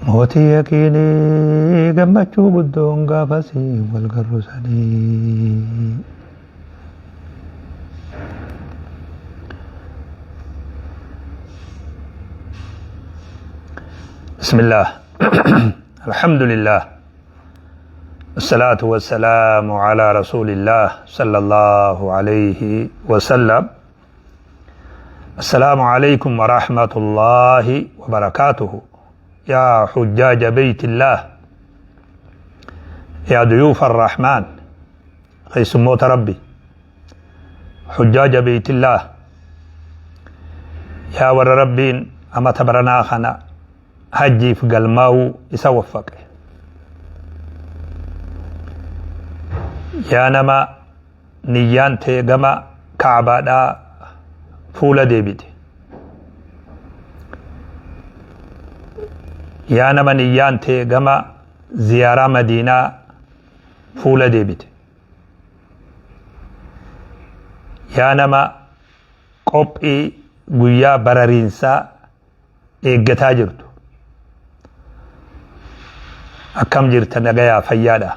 Mootii yaqiinii gammachuu guddoon gaafasii wal garru sanii. بسم الله الحمد لله الصلاة والسلام على رسول الله صلى الله عليه وسلم السلام عليكم ورحمة الله وبركاته يا حجاج بيت الله يا ضيوف الرحمن خيسموت ربي حجاج بيت الله يا ور ربين أما تبرنا خنا هجي في قلماو يسوفق يا نما niyyaan tee gama ka'abaadhaa fuula deebite. Yaa nama niyyaan tee gama ziyaaraa madiinaa fuula deebite. Yaa nama qophii guyyaa barariinsaa eeggataa jirtu. Akkam jirta nagayaa fayyaadha.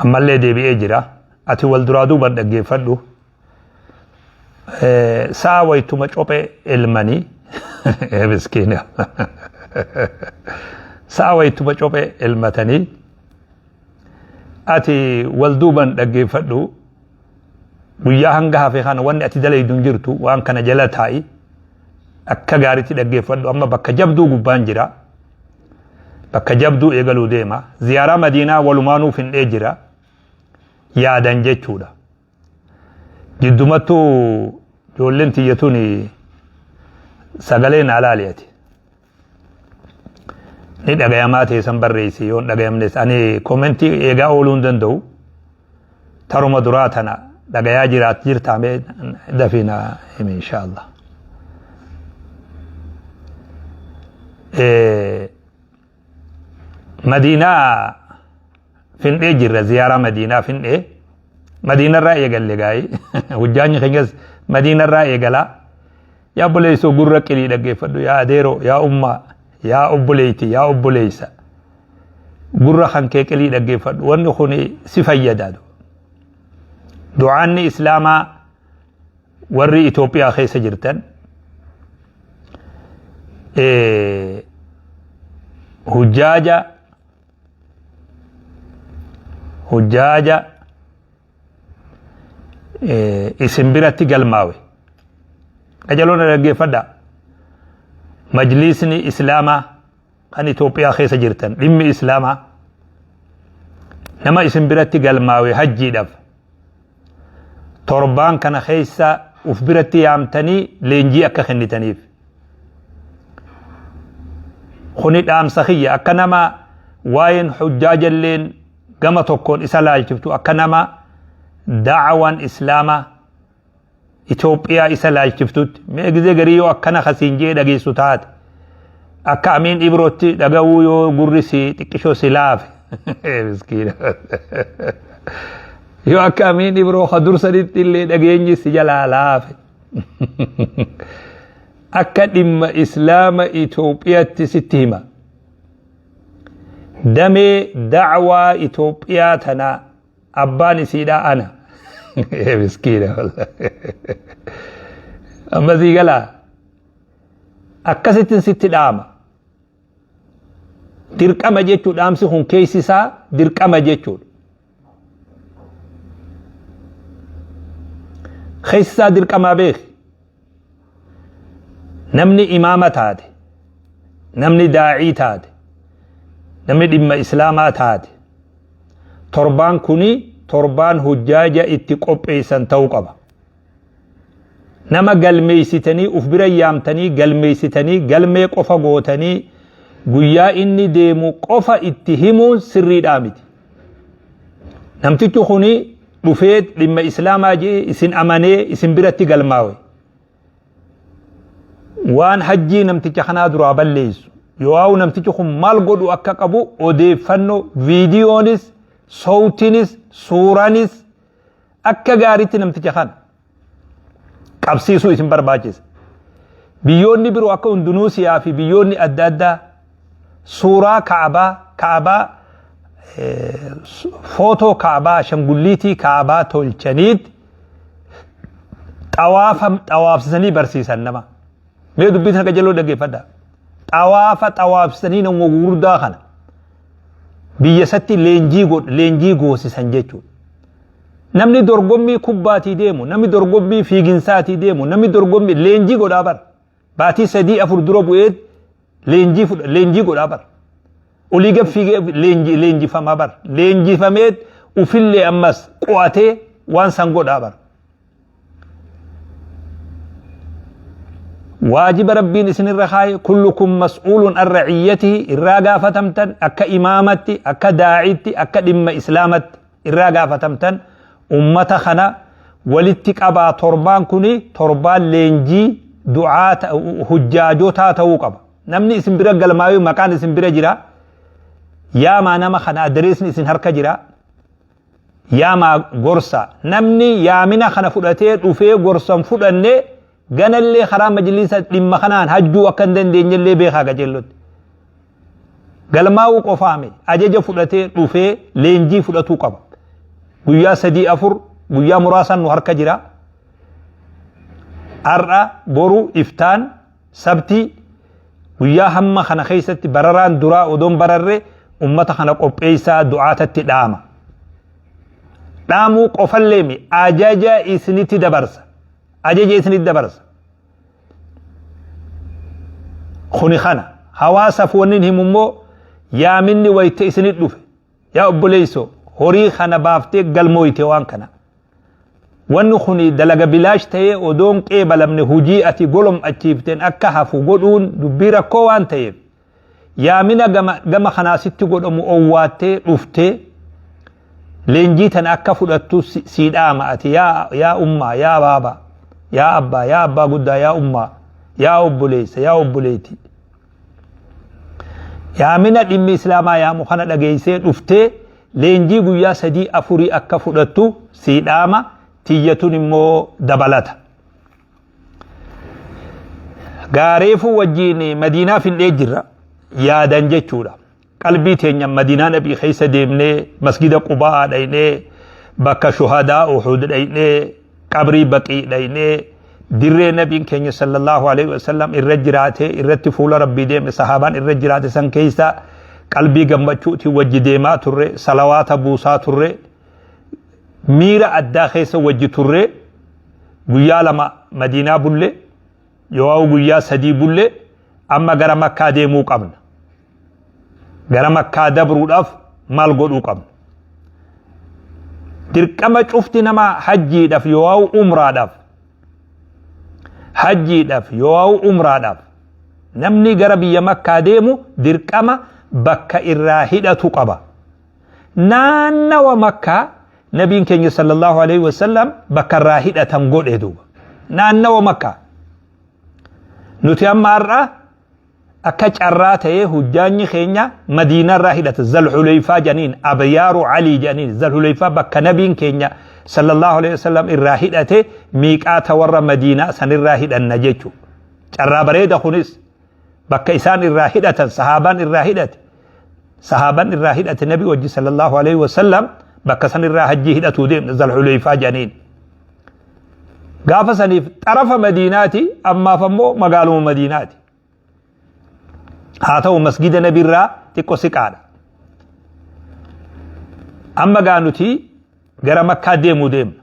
Ammallee deebi'ee jira. Ati wal duraa duuban dhaggeeffadhu. Sa'a waytuma cophee elmanii miskiina. Sa'a waytuma cophee elmatanii ati wal duuban dhaggeeffadhu. Guyyaa hanga hafe kana wanni ati dalaydu hin jirtu waan kana jala taa'i. Akka gaariitti dhaggeeffadhu amma bakka jabduu gubbaan jira. Bakka jabduu eegaluu deema. Ziyaaraa Madiinaa walumaanuu findhee jira. Yaadan jechuudha. Jiddumattuu ijoolleen tiyya tuni sagalee naa laali ati. Ni dhagayamaa teessan barreessi yoon dhagayamnes ani komentii eegaa ooluu hin danda'u. Taruma duraa tana dhagayaa jiraat jirtaa mee dafii na himi inshaallah. Madiinaa findhee jirra ziyaaraa Madiinaa findhee Madiinarraa eegalle gaa'ii hujjaanyi keenyas Madiinarraa eegalaa yaa obboleessoo gurra qilii dhaggeeffadhu yaa adeeroo yaa ummaa yaa obboleeyti yaa obboleessa gurra kan kee qilii dhaggeeffadhu wanni kun si fayyada du'aanni islaamaa warri Itoophiyaa keessa jirtan hujjaaja hujjaaja isin biratti galmaawe qajaloon dhaggeeffadha majliisni islaamaa kan Itoophiyaa keessa jirtan dhimmi islaamaa nama isin biratti galmaawe hajjiidhaaf torbaan kana keessa uf biratti yaamtanii leenjii akka kennitaniif. Kuni dhaamsa kiyya akka nama waa'een hujjaajalleen gama tokkoon isa laalchiftu akka nama da'awaan islaamaa Itoophiyaa isa laalchiftutti mee gizee garii yoo akkana kasiin jee dhageessu taate akka amiin ibrootti dhaga'uu yoo gurri si xiqqishoo si laafe miskiina yoo akka amiin ibroo ka dursanitti illee dhageenyi si jalaa laafe akka dhimma islaama Itoophiyaatti sitti hima damee da'waa Itoophiyaa tanaa Abbaan isiidhaa ana. Ee miskiina wallahi. Amma sii galaa. Akkasittiin sitti dhaama. Dirqama jechuu dhaamsi kun keessi isaa dirqama jechuudha. Keessi isaa dirqamaa beeki. Namni imaama taate, namni daa'ii taate, namni dhimma islaamaa taate, torbaan kuni torbaan hujjaaja itti qopheessan ta'uu qaba. Nama galmeessitanii uf bira yaamtanii galmeessitanii galmee qofa gootanii guyyaa inni deemu qofa itti himuun sirriidhaa miti. Namtichi kuni dhufee dhimma islaamaa jee isin amanee isin biratti galmaawe. Waan hajjii namticha kanaa duraa balleessu yoo'aawu namtichi kun maal godhu akka qabu odeeffannoo viidiyoonis sowtinis suuranis akka gaariitti namticha kana qabsiisuu isin barbaachisa. Biyyoonni biroo akka Indunuusiyaa fi biyyoonni adda addaa suuraa Ka'abaa Ka'abaa footoo Ka'abaa ashangulliitii Ka'abaa tolchaniit xawaafa xawaafsisanii barsiisan nama. Mee dubbii tana qajeeloo dhaggeeffadhaa. Xawaafa xawaafsisanii nama gurguddaa kana biyya isatti leenjii godh leenjii goosisan jechuudha. Namni dorgommii kubbaatii deemu, namni dorgommii fiiginsaatii deemu, namni dorgommii leenjii godhaa bara. Baatii sadii afur dura bu'ee leenjii fudha leenjii godhaa bara. Olii gad fiigee leenji leenjifamaa bara. Leenjifamee ufillee ammas qo'atee waan san godhaa bara. Waajiba Rabbiin isinirra kaaye kullukum mas'uulun an ra'iyyatihi irraa gaafatamtan akka imaamatti akka daa'itti akka dhimma islaamatti irraa gaafatamtan ummata kana walitti qabaa torbaan kuni torbaan leenjii du'aa hujjaajotaa ta'uu qaba. Namni isin bira galmaayuu maqaan isin bira jira. Yaamaa nama kana adreesni isin harka jira. Yaamaa gorsa. Namni yaamina kana fudhatee dhufee gorsan fudhanne ganallee karaa majliisa dhimma kanaan hajjuu akka hin dandeenyellee beekaa qajeellotti. Galmaa'uu qofaame ajaja fudhatee dhufee leenjii fudhatuu qaba. Guyyaa sadii afur guyyaa muraasaan nu harka jira. Har'a boru iftaan sabtii guyyaa hamma kana keessatti bararaan duraa odoon bararre ummata kana qopheessaa du'aatatti dhaama. Dhaamuu qofallee mi ajaja isinitti dabarsa. Ajaja isinitti dabarsa. Kuni kana hawaasaaf wanni himu immoo yaaminni wayita isinit dhufe yaa obboleessoo horii kana baaftee galmooyte waan kana. Wanni kuni dalaga bilaash ta'ee odoon qeebalamne hujii ati golom achiifteen akka hafu godhuun dubbii rakkoo waan ta'eef yaamina gama, gama kanaa sitti godhamu owwaattee dhuftee leenjii tana akka fudhattu sii dhaama ati yaa, yaa ummaa yaa baaba yaa abbaa yaa abbaa guddaa yaa ummaa yaa obboleessa yaa obboleetti yaamina dhimmi islaamaa yaamu kana dhageessee dhuftee leenjii guyyaa sadii afurii akka fudhattu sii dhaama tiyyatun immoo dabalata. Gaareefuu wajjiin Madiinaa findhee jirra yaadan jechuudha. Qalbii teenya Madiinaa Nabii keessa deemnee masgida Qubaa dhaynee bakka shuhadaa Uhud dhaynee qabrii Baqii dhaynee dirree Nabiin keenya sallallahu alaihi wasallam irra jiraate irratti fuula Rabbii deeme sahaabaan irra jiraate san keessa qalbii gammachuutiin wajji deemaa turre salawaata buusaa turre miira addaa keessa wajji turre guyyaa lama Madiinaa bulle yoo guyyaa sadii bulle amma gara Makkaa deemuu qabna. Gara Makkaa dabruudhaaf maal godhuu qabna? Dirqama cufti nama hajjiidhaaf yoo umraadhaaf hajjiidhaaf yoo umraadhaaf namni gara biyya Makkaa deemu dirqama bakka irraa hidhatu qaba. Naannawa Makkaa nabiin keenya sallallahu alaihi wasallam bakka irraa hidhatan godhe duuba. Naannawa Makkaa. Nuti amma har'a akka carraa ta'ee hujjaanyi keenya Madiinaa irraa hidhata. Zalhuleyfaa jedhaniin Abyaaru Alii jedhaniin Zalhuleyfaa bakka nabiin keenya sallallahu alaihi wasallam irraa hidhate miiqaata warra Madiinaa sanirraa hidhanna jechuudha. Carraa bareeda kunis bakka isaan irraa hidhatan sahaabaan irraa hidhate Sahaaban irraa hidhate nabi wajji sallallahu alaihi wasallam bakka san irraa hajjii hidhatuu deemne Zalhuleyfaa jedhaniin. Gaafa saniif xarafa Madiinaati ammaaf ammoo magaaluma Madiinaati. Haa ta'u masgida nabi irraa xiqqo siqaadha. Amma gaa nuti gara Makkaa deemuu deemna.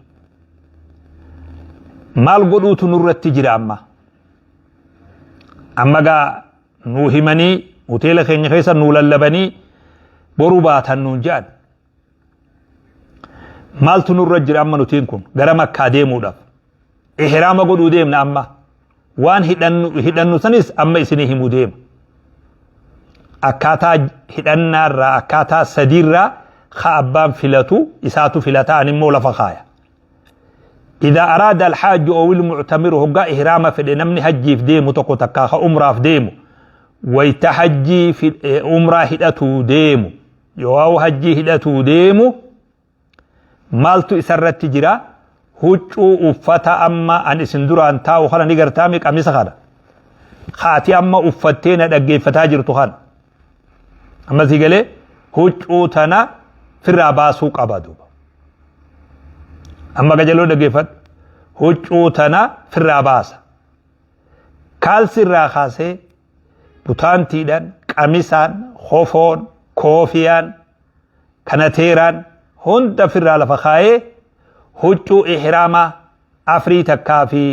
Maal godhuutu nurratti jira amma? Amma gaa nuu himanii hoteela keenya keessa nuu lallabanii boru baatan nuun jedhan. Maaltu nurra jira amma nutiin kun gara Makkaa deemuudhaaf. Ihraama godhuu deemna amma. Waan hidhannu hidhannu sanis amma isinii himuu deema. Akkaataa hidhannaarraa akkaataa sadiirraa ka abbaan filatu isaatu filataa ani immoo lafa kaaya. Idaa araada alhaajju awil muctamiru hoggaa ihraama fedhe namni hajjiif deemu tokko takkaa ka umraaf deemu wayta hajjii umraa hidhatuu deemu yoo hajjii hidhatuu deemu maaltu isarratti jira huccuu uffata amma an isin duraan taa'u kana ni gartaami qamisa kana Haati amma uffattee na dhaggeeffataa jirtu kana. Amma sii galee huccuu tana firraa baasuu qaba duuba. Amma qajeeloo dhaggeeffadhu. Huccuu tana firraa baasa. Kaalsi irraa kaasee butaantiidhaan, qamisaan, kofoon, koofiyaan, kanateeraan hunda firraa lafa kaayee huccuu ihraamaa afrii takkaa fi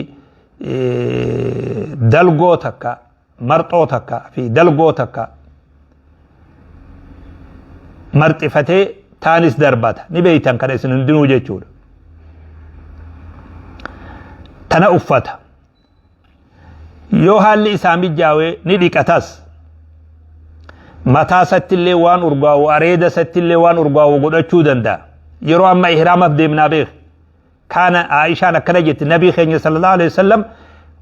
dalgoo takka marxoo takka fi dalgoo takka marxifatee taanis darbata ni beeytan kana isin hundinuu jechuudha. Tana uffata. Yoo haalli isaa mijjaawe ni dhiqatas. Mataa isattillee waan urgaa'u areeda isattillee waan urgaa'u godhachuu danda'a. Yeroo amma ihraamaaf deemnaa beek. Kaana Aishaan akkana jette nabii keenya sallallahu alaihi wasallam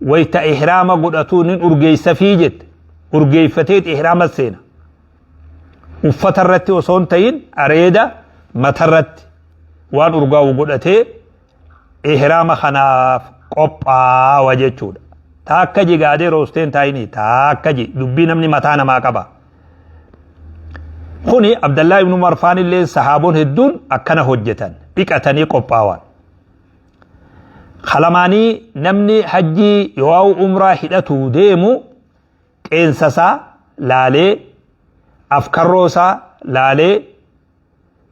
wayta ihraama godhatuu nin urgeessafii jette. Urgeeffateet ihraama seena. Uffata irratti osoo hin ta'in areeda matarratti waan urgaa'u godhatee ihraama kanaaf qophaawa jechuudha. Taakka jigaadee roosteen taayinii taakka ji dubbii namni mataa namaa qaba. Kuni Abdallaa ibn Umar faan illee sahaabon hedduun akkana hojjetan dhiqatanii qophaawan. Kalamaanii namni hajjii yoo umraa hidhatu deemu qeensa isaa laalee afkarroo isaa laalee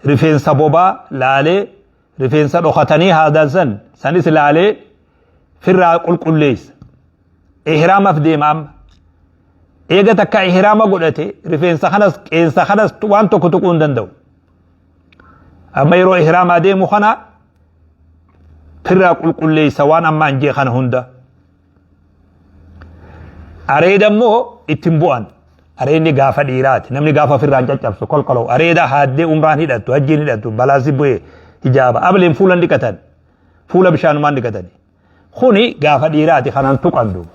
rifeensa bobaa laalee rifeensa dhokatanii haadan san sanis laalee firraa qulqulleessa. Ihraamaf deema amma. Eega takka ihraama godhate rifeensa kanas qeensa kanas waan tokko tuquu hin danda'u. Amma yeroo ihraamaa deemu kana firraa qulqulleessa waan amma anjee kana hunda. Areeda immoo ittiin bu'an. Areedni gaafa dhiiraati. Namni gaafa ofirraa hin caccabsu kolkoloo. Areeda haaddee umraan hidhattu, hajjiin hidhattu, balaasi bu'ee hijaaba. Ableen fuula hin dhiqatan. Fuula bishaanumaan dhiqatani. Kuni gaafa dhiiraati kanaan tuqan duuba.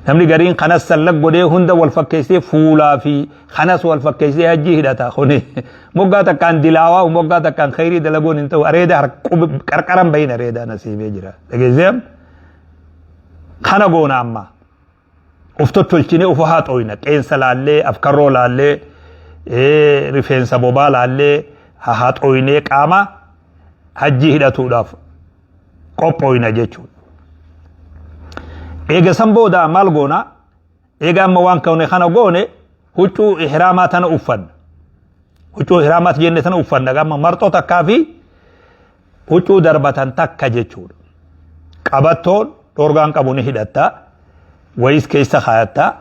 Namni gariin kanas sallaq godhee hunda wal fakkeessee fuulaa fi kanas wal fakkeessee hajjii hidhata. Kuni moggaa takkaan dilaawaa moggaa takkaan khayrii dalaguun hin ta'u. Areeda qarqaran bahin areeda nasiibee jira. Dhageessee kana goona amma. Uf tottolchinee uf haa xooyna. Qeensa laallee, afkarroo laallee, rifeensa bobaa laallee haa xooynee qaama hajjii hidhatuudhaaf qophooyna jechuudha. Eega san booda maal goona? Eega amma waan kana kana goone huccuu ihraamaa tana uffanna. Huccuu ihraamaati jenne tana uffanna. Amma marxoo takkaa fi huccuu darbatan takka jechuudha. Qabattoon dhorgaan qabu ni hidhatta. Wayis keessa kaayatta.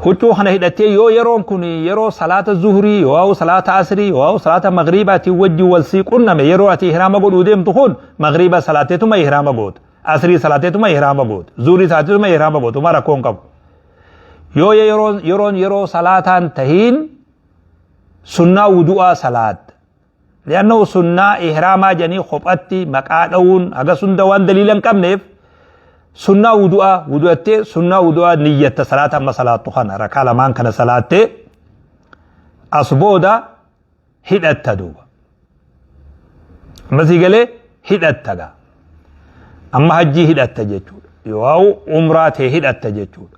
Huccuu kana hidhattee yoo yeroon kun yeroo salaata zuhurii yoo salaata asrii yoo salaata magriibaatiin wajjin wal sii qunname yeroo ati ihraama godhuu deemtu kun magriiba salaateetuma ihraama goota. Asrii salaateetuma ihraama goota. Zuhurii salaateetuma ihraama goota. Uma rakkoon qabu. Yoo yeroon yeroon yeroo salaataan tahiin sunnaa wudu'aa salaatta. Li'annahu sunnaa ihraamaa jedhanii kophatti maqaa dha'uun hagas hunda waan daliila hin qabneef sunnaa wudu'aa wudu'attee sunnaa wudu'aa niyyatta salaata amma salaattu kana rakaa lamaan kana salaattee as booda hidhatta duuba. Amma sii galee hidhatta gaa. Amma hajjii hidhatta jechuudha. Yoo umraa ta'e hidhatta jechuudha.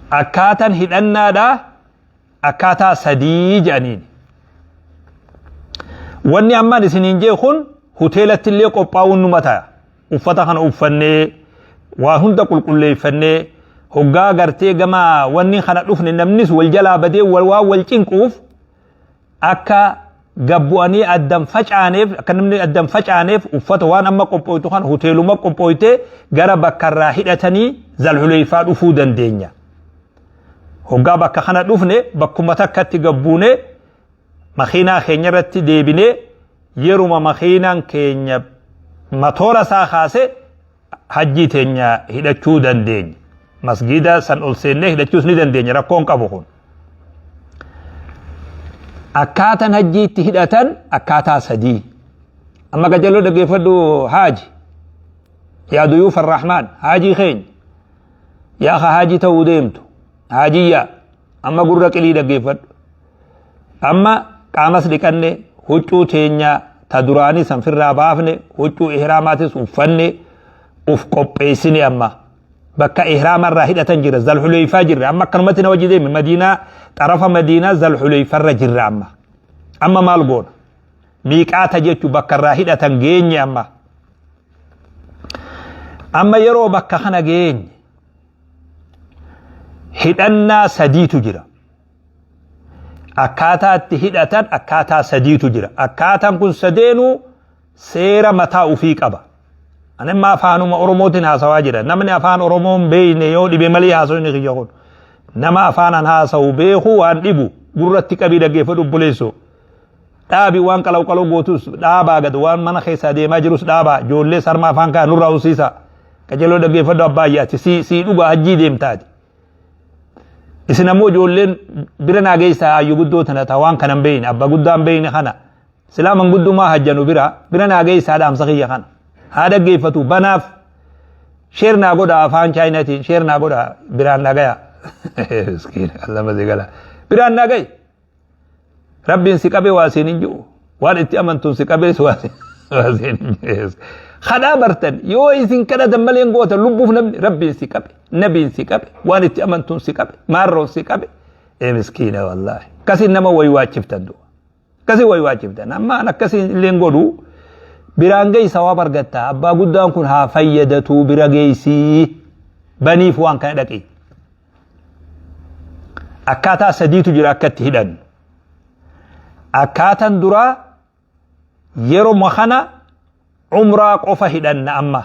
Akkaataan hidhannaadhaa akkaataa sadii jedhaniin. Wanni ammaan isiniin jee kun hoteelatti illee qophaa'uun numa ta'a. Uffata kana uffannee waa hunda qulqulleeffannee hoggaa gartee gama wanni kana dhufne namnis wal jalaa badee wal waan wal cinquuf akka gabbu'anii addan facaaneef akka namni addan facaaneef uffata waan amma qophooytu kan hoteeluma qophooytee gara bakka irraa hidhatanii zalhuleeyfaa dhufuu dandeenya. Hoggaa bakka kana dhufne bakkuma takkatti gabbuunee makiinaa keenya irratti deebinee yeruma makiinaan keenya matoora isaa kaase hajjii teenya hidhachuu dandeenya. Masgiida san ol seennee hidhachuus ni dandeenya rakkoon qabu kun. Akkaataan hajjii itti hidhatan akkaataa sadii. Amma qajeeloo dhaggeeffadhu haaji. Yaa duyuuf arrahmaan haajii keenya. Yaa ka haajii ta'uu deemtu. Haajiyyaa amma gurra qilii dhaggeeffadhu. Amma qaamas dhiqanne huccuu teenya ta duraanii san firraa baafne huccuu ihraamaatis uffanne Uf qopheessine amma bakka ihraama irraa hidhatan jirra, Zalhuleyfaa jirra amma. Akkanumatti na wajji deeme. Madiinaa, xarafa Madiinaa, Zalhuleyfarra jirra amma. Amma maal goona? Miiqaata jechuun bakka irraa hidhatan geenye amma. Amma yeroo bakka kana geenye hidhannaa sadiitu jira. Akkaataa itti hidhatan akkaataa sadiitu jira. Akkaataan kun sadeenuu seera mataa ufii qaba. Ani amma afaanuma Oromootiin haasawaa jira. Namni afaan Oromoo hin beekne yoo dhibe malee haasawni kiyya kun. Nama afaanan haasawu beeku waan dhibu gurratti qabii dhaggeeffadhu, obboleessoo. Dhaabi waan qalaw qalaw gootus dhaabaa, gad waan mana keessaa deemaa jirus dhaabaa, ijoollee sarma afaan kaa nurraa husiisa. Qajeeloo dhaggeeffadhu abbaa ayyaati si si dhugaa hajjii deemtaati. Isin ammoo ijoolleen bira naa geessaa, ayyu guddoo tana ta waan kana hin beekne, abbaa guddaa hin beekne kana. Silaa manguddummaa hajjanu bira bira naa geessaa, dhaamsa kiyya kana. Haa dhaggeeffatu banaaf, share naa godha, afaan Chaayinaatiin share naa godha, biraan naa gaya. Miskiina Allah si gala. Biraan naa gayi. Rabbiin si qabee waa siin hin jiru. Waan itti amantuun si qabee waa siin hin jiru. Kadhaa bartan yoo isin kadhatan malee hin gootan lubbuuf. Namni Rabbiin si qabe, nabiin si qabe, waan itti amantuun si qabe, maarroon si qabe. Ee miskiina wallaahi. Akkasiin nama wayi waachiftan du'a. Akkasii wayi waachiftan. Amma an akkasiin illee godhu, biraan gahi, sawaaba argatta. Abbaa guddaan kun haa fayyadatu, bira geessii baniif waan kana dhaqi. Akkaataa sadiitu jira akka itti hidhannu. Akkaataan duraa yeroo kana umraa qofa hidhanna amma.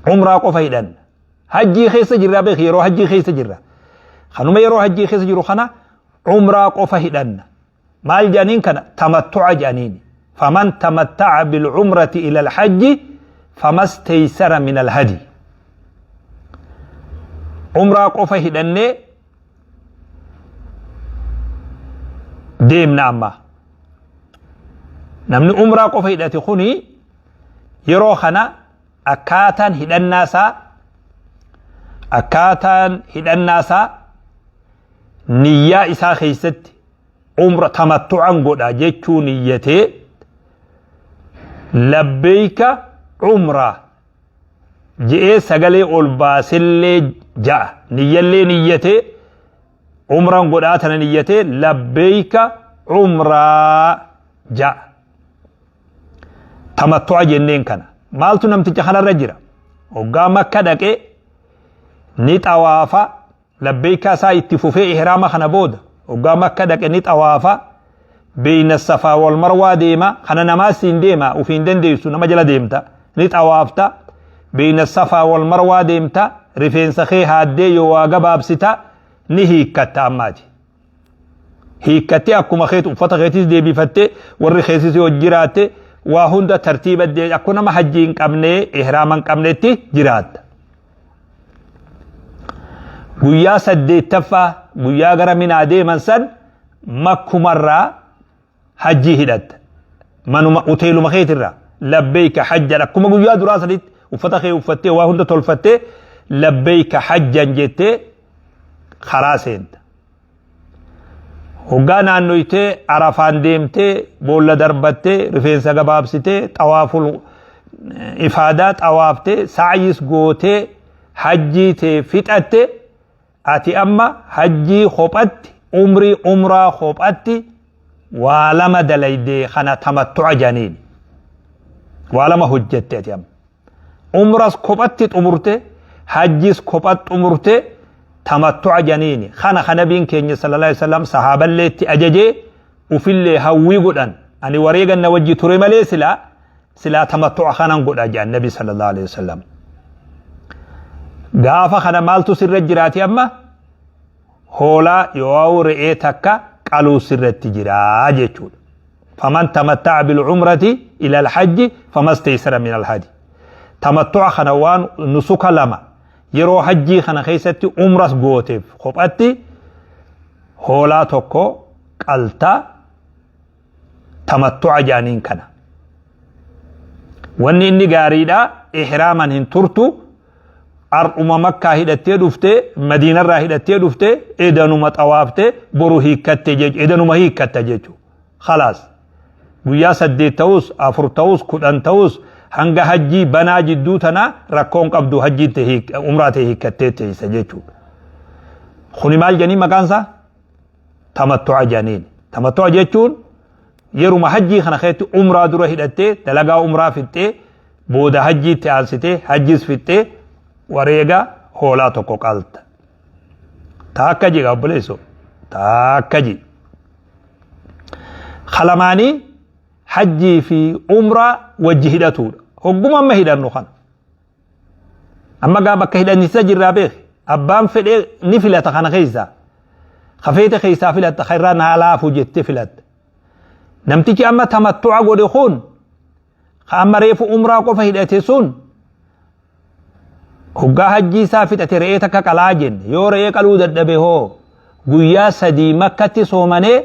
Umraa qofa hidhanna. Hajjii keessa jirra beek, yeroo hajjii keessa jirra. Kanuma yeroo hajjii keessa jiru kana umraa qofa hidhanna. Maal jedhaniin kana? Tamattu'a jedhaniin. Faman tamatta'a bilcumrati ila alhajji famasteysara min alhadi. Umraa qofa hidhannee deemna amma. Namni umraa qofa hidhate kuni yeroo kana akkaataan hidhannaa isaa niyyaa isaa keessatti umra tamattu'an godha jechuu niyyatee, "Labbeeyka umraa" je'ee sagalee ol baasellee ja'a. Niyyallee niyyatee, umran godhaa tana niyyatee, "Labbeeyka umraa" ja'a. Tamattu'a jenneen kana. Maaltu namticha kanarra jira? Hoggaa Makka dhaqee ni xawaafa, labbeeykaa isaa itti fufee ihraama kana booda. Hoggaa Makka dhaqe ni xawaafa, beeyna Safaa wal Marwaa deema. Kana namaa siin deema, ufiin dandeessu, nama jala deemta, ni xawaafta, beeyna Safaa wal Marwaa deemta, rifeensa kee haaddee yoo waa gabaabsita, ni hiikkatta. Ammaati hiikkattee akkuma keetu uffata keetis deebifattee, warri keessis yoo jiraatte waa hunda tartiiba, akkuma nama hajjii hin qabnee, ihraama hin qabnetti jiraatta. Guyyaa saddeettaffaa, guyyaa gara Minaa deeman san, Makkumarraa hajjii hidhatta. Manuma hoteeluma keetirraa "Labbeeyka hajjan" akkuma guyyaa duraa sanitti uffata kee uffattee, waa hunda tolfattee, "Labbeeyka hajjan" jettee karaa seenta. Hoggaa naannoytee Arafaan deemtee, boolla darbattee, rifeensa gabaabsitee, xawaaful ifaadaa xawaaftee, sa'yis gootee, hajjii tee fixatte. Ati amma hajjii kophatti, umrii umraa kophatti waa lama dalaydee. Kana tamattu'a janiin. Waa lama hojjette ati amma. Umras kophatti xumurte, hajjis kophatti xumurte, tamattu'a janiini. Kana ka nabiin keenya sallallahu alaihi wasallam sahaaballee itti ajajee, ufillee hawwii godhan. Ani wareegan na wajji ture malee silaa tamattu'a kanan godha jedhan nabi sallallahu alaihi wasallam. Gaafa kana maaltu sirra jiraati amma? Hoolaa yoo re'ee takka qaluu sirratti jiraa jechuudha. Faman tamatta'a bilcumrati ila alhajji famasteysara min alhadi. Tamattu'a kana waan nusuka lama yeroo hajjii kana keessatti umras gooteef kophatti hoolaa tokko qaltaa, tamattu'a jaaniin kana. Wanni inni gaariidha, ihraaman hin turtu. Ar'uma Makkaa hidhattee dhuftee, Madiinarraa hidhattee dhuftee, edanuma xawaaftee, boru hiikkatte, edanuma hiikkatta jechuudha. Khalaas. Guyyaa 8 ta'us, 4 ta'us, 10 ta'us, Hanga hajjii banaa jidduu tana rakkoon qabdu, hajjiin umraa ta'e hiikkattee teessa jechuudha. Kuni maal jedhanii maqaan isaa? Tamattu'a jedhaniin. Tamattu'a jechuun yeruma hajjii kana keessatti umraa dura hidhattee, dalagaa umraa fixxee, booda hajjiitti aansitee, hajjis fixxee, wareega hoolaa tokko qalta. Taakka jedha obboleessoo. Taakka jedhi. Kalamaanii hajjii fi umraa wajji hidhatuudha. Hogguma amma hidhannu kana. Amma gaa bakka hidhannisa jirraa beeki. Abbaan fedhee ni filata kana keessaa. Kafeete keessaa filatta, kan irraa naa laafu jettee filatta. Namtichi amma tamattu'a godhe kun, ka amma reefu umraa qofa hidhate sun, hoggaa hajjii isaa fixate re'ee takka qalaa jenne. Yoo re'ee qaluu dadhabe hoo, guyyaa 3 Makkatti soomanee,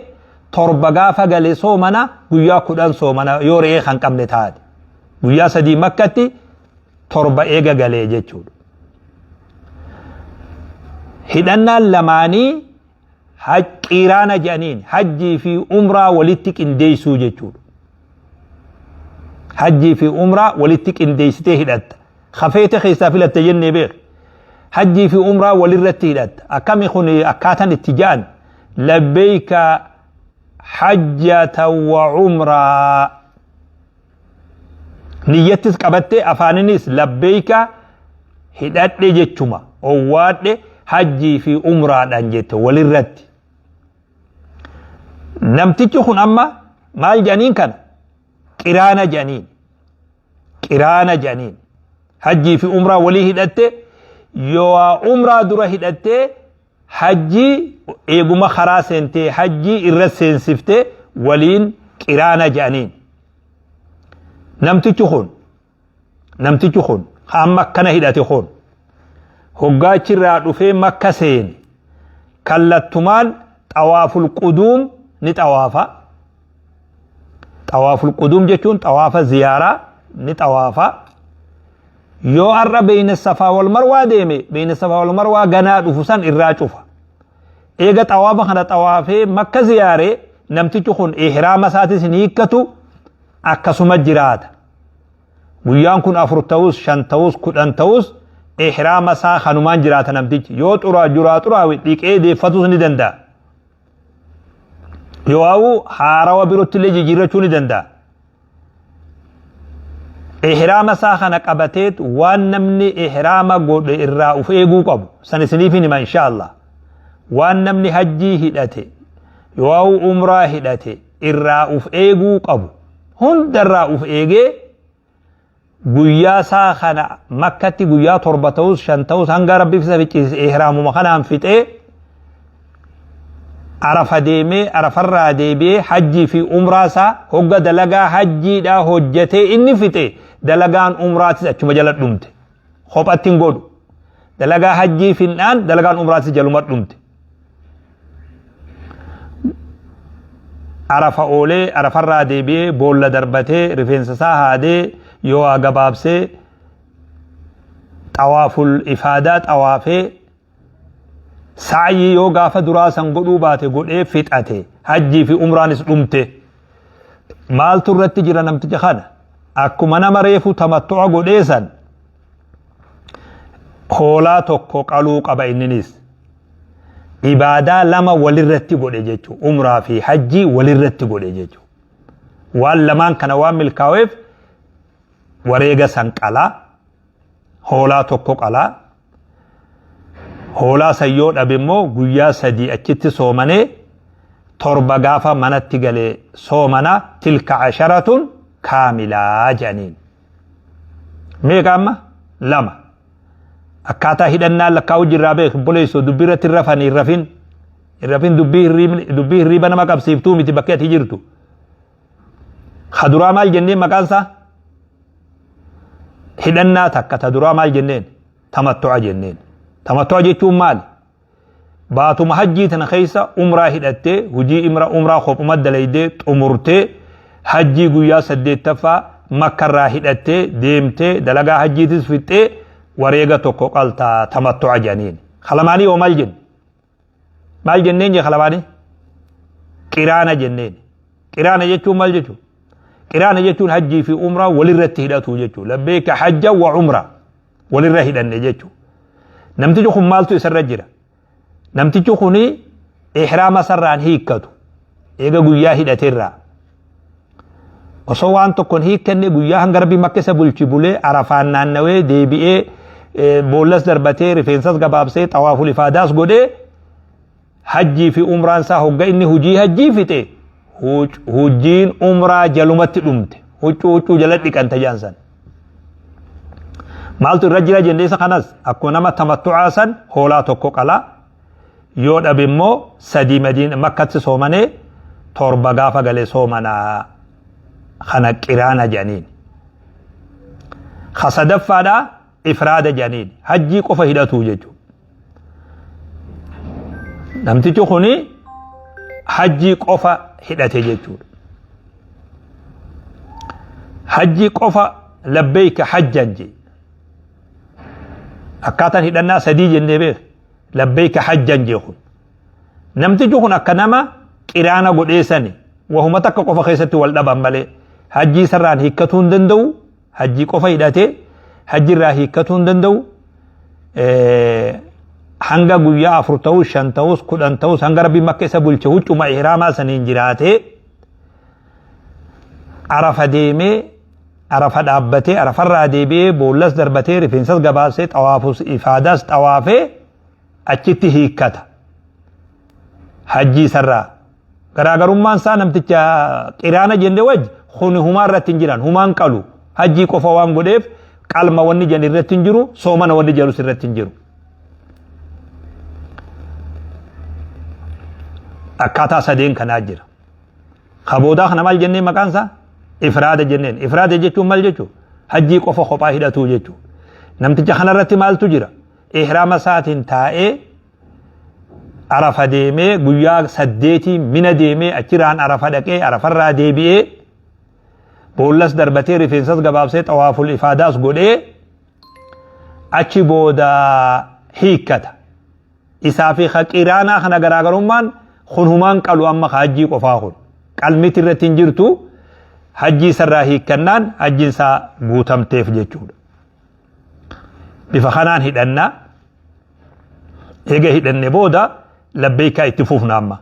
7 gaafa gale soomana, guyyaa 10 soomana yoo re'ee kan qabne taate. Guyyaa 3 Makkatti, 7 eega galee jechuudha. Hidhannaan lamaanii qiraana jedhaniin, hajjii fi umraa walitti qindeessuu jechuudha. Hajjii fi umraa walitti qindeessitee hidhatta. Kafeete keessaa filatte jennee beek. Hajjii fi umraa walirratti hidhatta. Akkami kun akkaataan itti ja'an? Labbeeyka hajjata wa umraa. Niyyattis qabattee, afaaninis labbeeyka hidhadhe jechuma, owwaadhe hajjii fi umraadhaan jette walirratti. Namtichi kun amma maal jedhaniin kana? Qiraana jedhaniin. Qiraana jedhaniin. Hajjii fi umraa walii hidhatte, yoo umraa dura hidhattee, hajjii eeguma karaa seentee hajjii irra seensiftee, waliin qiraana jedhaniin. Namtichi kun amma akkana hidhate kun hoggaachirraa dhufee Makka seene, kallattumaan xawaaful quduum ni xawaafa. Xawaaful quduum jechuun xawaafa ziyaaraa ni xawaafa. Yoo har'a beeyna Safaa wal Marwaa deeme, beeyna Safaa wal Marwaa ganaa dhufu san irraa cufa. Eega xawaafa kana xawaafee Makka ziyaaree, namtichi kun ihraama isaatis hin hiikkatu, akkasuma jiraata. Guyyaan kun 4 ta'us, 5 ta'us, 10 ta'us, ihraama isaa kanumaan jiraata namtichi. Yoo xuraa juraa xuraawe dhiqee deeffatus ni danda'a. Yoo hawwu haarawa birootti illee jijjiirrachuu ni danda'a. Ihraama isaa kana qabateet waan namni ihraama godhe irraa uf eeguu qabu san isiniif hima insha Allah. Waan namni hajjii hidhate yoo umraa hidhate irraa uf eeguu qabu hundarraa uf eegee, guyyaa isaa kana Makkatti guyyaa 7 ta'us, 5 ta'us, hanga Rabbi isa ficcisiise ihraamuma kanaan fixee, Arafa deemee, Arafarraa deebi'ee, hajjii fi umraa isaa hogga dalagaa hajjiidhaa hojjetee inni fixe, dalagaan umraatis achuma jala dhumte. Kophatti hin godhu. Dalagaa hajjii finnaan dalagaan umraatis jaluma dhumte. Arafa oolee, Arafarraa deebi'ee, boolla darbatee, rifeensa isaa haadee, yoo haa gabaabsee, xawaaful ifaadaa xawaafee, sa'yii yoo gaafa duraa san godhuu baate godhee fixate, hajjii fi umraanis dhumte. Maaltu irratti jira namticha kana? Akkuma nama reefu tamattu'a godhee san hoolaa tokko qaluu qaba inninis. Ibaadaa lama walirratti godhe jechuudha. Umraa fi hajjii walirratti godhe jechuudha. Waan lamaan kana waan milkaa'eef wareega san qalaa, hoolaa tokko qalaa. Hoolaa san yoo dhabe immoo guyyaa 3 achitti soomanee, 7 gaafa manatti galee soomana. Tilka asharatun kaamilaa jedhaniin. Meeqa amma? Lama. Akkaataa hidhannaa lakkaa'u jirraa beek obboleessoo. Dubbii irratti hin rafan, hin rafin, hin rafin. Dubbii hirriiba nama qabsiiftuu miti bakka ati jirtu. Kaduraa maal jenneen maqaan isaa? Hidhannaa takka ta duraa maal jenneen? Tamattu'a jenneen. Tamattu'a jechuun maali? Baatuma hajjii tana keessa umraa hidhattee, hojii umraa kophuma dalaydee xumurtee, hajjii guyyaa saddeettaffaa Makkarraa hidhattee deemtee, dalagaa hajjiitis fixxee, wareega tokko qaltaa, tamattu'a jedhaniin. Kalamaanii yoo maal jenne? Maal jenneen jee kalamaanii? Qiraana jenneen. Qiraana jechuun maal jechuudha? Qiraana jechuun hajjii fi umraa walirratti hidhatu jechuudha. Labbeeka hajja wa umraa walirra hidhanne jechuudha. Namtichi kun maaltu isarra jira? Namtichi kun ihraama sarraan hiikkatu eega guyyaa hidhaterraa. Osoo waan tokko hin hiikkanne guyyaa hanga rabbi makka isa bulchi bulee arafaan naannawee deebi'ee boollas darbatee rifeensas gabaabsee xawaaful ifaadaas godhee hajjii fi umraan isaa hogga inni hujii hajjii fixe hujiin umraa jalumatti dhumte huccuu huccuu jala dhiqanta jedhan san. Maaltu irra jira jennee isa kanas akkuma nama tamattu'aa san hoolaa tokko qalaa yoo dhabe immoo sadii madiina makkatti soomanee torba gaafa gale soomanaa kana qiraana jedhaniin. Ka sadaffaadhaa ifraada jedhaniin hajjii qofa hidhatuu jechuudha. Namtichi kuni hajjii qofa hidhate jechuudha. Hajjii qofa labbeeyka hajjan jee. Akkaataan hidhannaa sadii jennee beek labbeeyka hajjan jee kun. Namtichi kun akka nama qiraana godhee sani wahuma takka qofa keessatti wal dhaban malee hajjii sarraan hiikkatuu hin danda'u hajjii qofa hidhatee hajji irraa hiikkatuu hin danda'u hanga guyyaa afur ta'us shan ta'us kudhan ta'us hanga rabbi makka isa bulche huccuma ihraamaa saniin jiraatee arafa deemee arafa dhaabbatee arafarraa deebi'ee boollas darbatee rifeensas gabaabsee xawaafus ifaadaas xawaafee achitti hiikkata hajjii isarraa Garaagarummaan isaa namticha qiraana jenne wajji kuni humaa irratti hin jiran humaan qalu hajjii qofa waan godheef qalma wanni jedhan irratti hin jiru soomana wanni jedhus irratti hin jiru. Akkaataa sadeen kanaa jira. Ka boodaa kana maal jennee maqaan isaa? Ifraada jenneen. Ifraada jechuun maal jechuu? Hajjii qofa kophaa hidhatuu jechuu. Namticha kanarratti maaltu jira? Ihraama isaatiin taa'ee Arafa deemee guyyaa saddeetii mina deemee achirraan Arafa dhaqee Arafarraa deebi'ee boollas darbatee rifeensas gabaabsee xawaaful ifaadaas godhee achi booda hiikkata. Isaa fi qiraanaa kana garaagarummaan kun humaan qalu amma hajjii qofaa kun qalmiti irratti hin jirtu hajjii isarraa hiikkannaan hajjiin isaa guutamteef jechuudha. Bifa kanaan hidhanna. Eega hidhanne booda labbeeykaa itti fufna amma.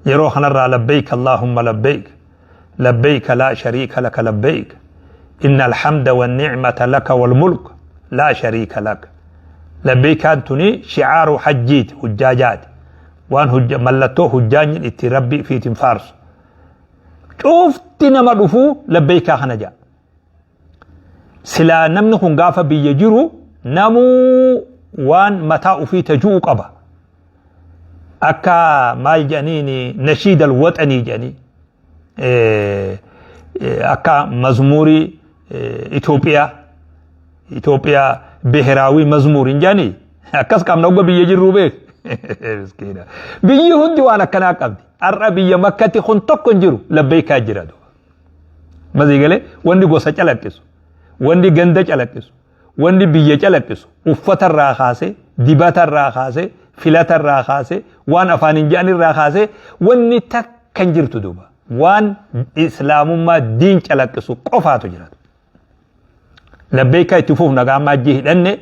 Yeroo kanarraa labbeeyk Allaahumma labbeeyk labbeeyka laa shariika laka labbeeyk inna alhamda wa ni'mata laka wal mulk laa shariika lak. Labbeeykaan tuni shi'aaru hajjiiti hujjaajaati. Waan mallattoo hujjaanyi itti rabbi ifiitiin faarsu. Cufti nama dhufuu labbeeykaa kana jedha. Silaa namni kun gaafa biyya jiru namuu waan mataa ofii taju'u qaba. Akka maal jedhaniin nashiidal waxanii jedhanii akka mazmuurii Itoophiyaa Itoophiyaa biheraawii mazmuur hin jedhanii akkas qabna ogga biyya jirruu beek. Miskiina. Biyyi hundi waan akkanaa qabdi. Har'a biyya makkatti kun tokko hin jiru labbeekaa jira. Masii galee wanni gosa calaqqisu, wanni ganda calaqqisu, wanni biyya calaqqisu uffata irraa kaasee, dibata irraa kaasee, filata irraa kaasee, waan afaan hin jedhan irraa kaasee wanni takka hin jirtu duuba. Waan islaamummaa diin calaqqisu qofaatu jira. Labbeekaa itti fufna gaama hajjii hidhanne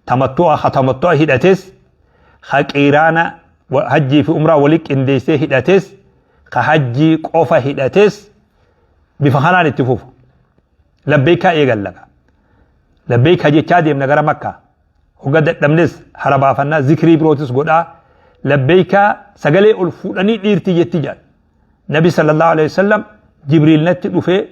tamattu'a ha tamattu'a hidhates ha qiiraana hajjii fi umraa wali qindeessee hidhates ka hajjii qofa hidhates bifa kanaan itti fufu. Labbeekaa eegalla. Labbeekaa jechaa deemna gara makkaa. Hogga dadhabnes hara baafannaa zikrii birootis godhaa. Labbeekaa sagalee ol fuudhanii dhiirti jetti jedhan. Nabi sallallahu alaihi wasallam Jibriil natti dhufee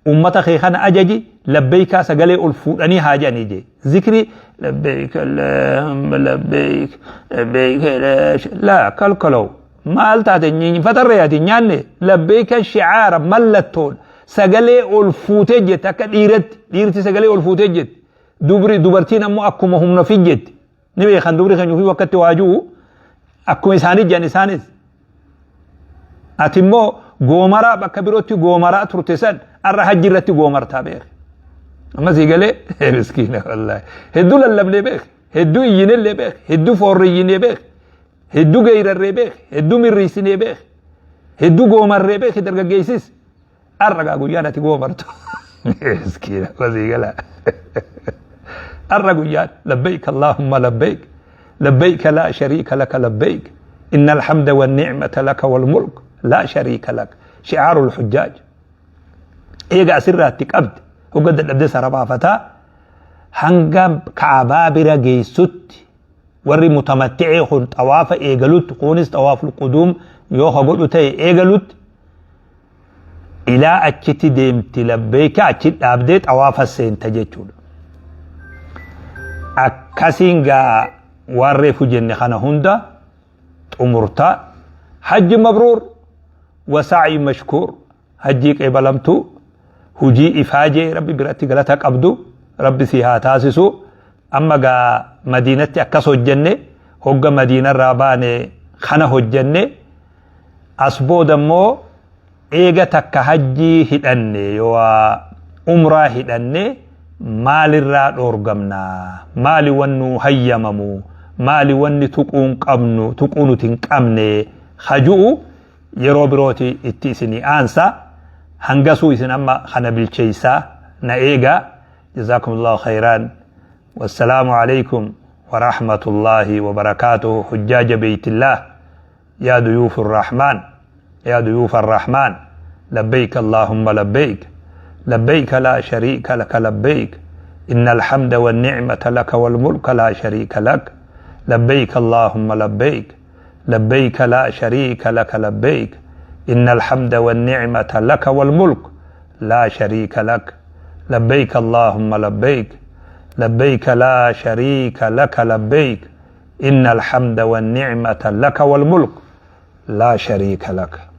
ummata kee kana ajaji labbeeykaa sagalee ol fuudhanii haa jedhanii jee zikrii labbeeyk allahumma labbeeyk labbeeyk laa kalkalow maal taate nyiinfatarree ati nyaanne labbeeykan shicaara mallattoodha sagalee ol fuutee jette akka dhiiratti dhiirti sagalee ol fuutee jette dubri dubartiin ammoo akkuma humna fi jetti ni beekan dubri keenya ofii wakkatti waajuu akkuma isaanii jedhan isaanis Ati immoo goomaraa bakka birootti goomaraa turte san har'a hajji irratti goomartaa beeki. Amma sii galee miskiina wallaahi. Hedduu lallabnee beeki. Hedduu iyyinellee beeki. Hedduu foorriyyinee beeki. Hedduu geeyrarree beeki. Hedduu mirriisinee beeki. Hedduu goomarree beeki dargaggeessis. Har'a gaa guyyaan ati goomartu. Miskiina basii gala. Har'a guyyaan labbayk Allahumma labbayk labbayk laa shariika laka labbayk inna alhamda wa ni'mata laka wal mulk laa shariika lak shi'aarul hujjaaj. Eega asirraatti qabde hogga dadhabde sarabaafataa hanga ka'abaa bira geessutti warri mutamatti'ee kun xawaafa eegalutti kunis xawaaful quduum yoo ka godhu ta'e eegalutti ilaa achitti deemti labbeeyka achi dhaabdee xawaafa seenta jechuudha. Akkasiin gaa waan reefu jenne kana hunda xumurta hajji mabruur wa sa'yi mashkuur hajjii qeebalamtuu hujii ifaajee rabbi biratti galata qabdu rabbi si haa taasisu amma gaa madiinatti akkas hojjenne hogga madiinarraa baane kana hojjenne as booda immoo eega takka hajjii hidhanne yoo umraa hidhanne maalirraa dhoorgamna maali wannu hayyamamu maali wanni tuquun qabnu tuquu nuti hin qabne haju'u yeroo birooti itti isinii aansa hangasuu isin amma kana bilcheeysaa na eegaa jazaakumullahu khayraan wassalaamu alaykum warahmatullaahi wabarakaatuhu hujjaaja beeytillaah yaa duyuufu rahmaan yaa duyuufa arrahmaan labbayk allaahumma labbayk labbayka laa shariika laka labbayk inna alhamda wannicmata laka walmulka laa shariika lak labbayk allaahumma labbayk لبيك لا شريك لك لبيك إن الحمد والنعمة لك والملك لا شريك لك لبيك اللهم لبيك لبيك لا شريك لك لبيك إن الحمد والنعمة لك والملك لا شريك لك.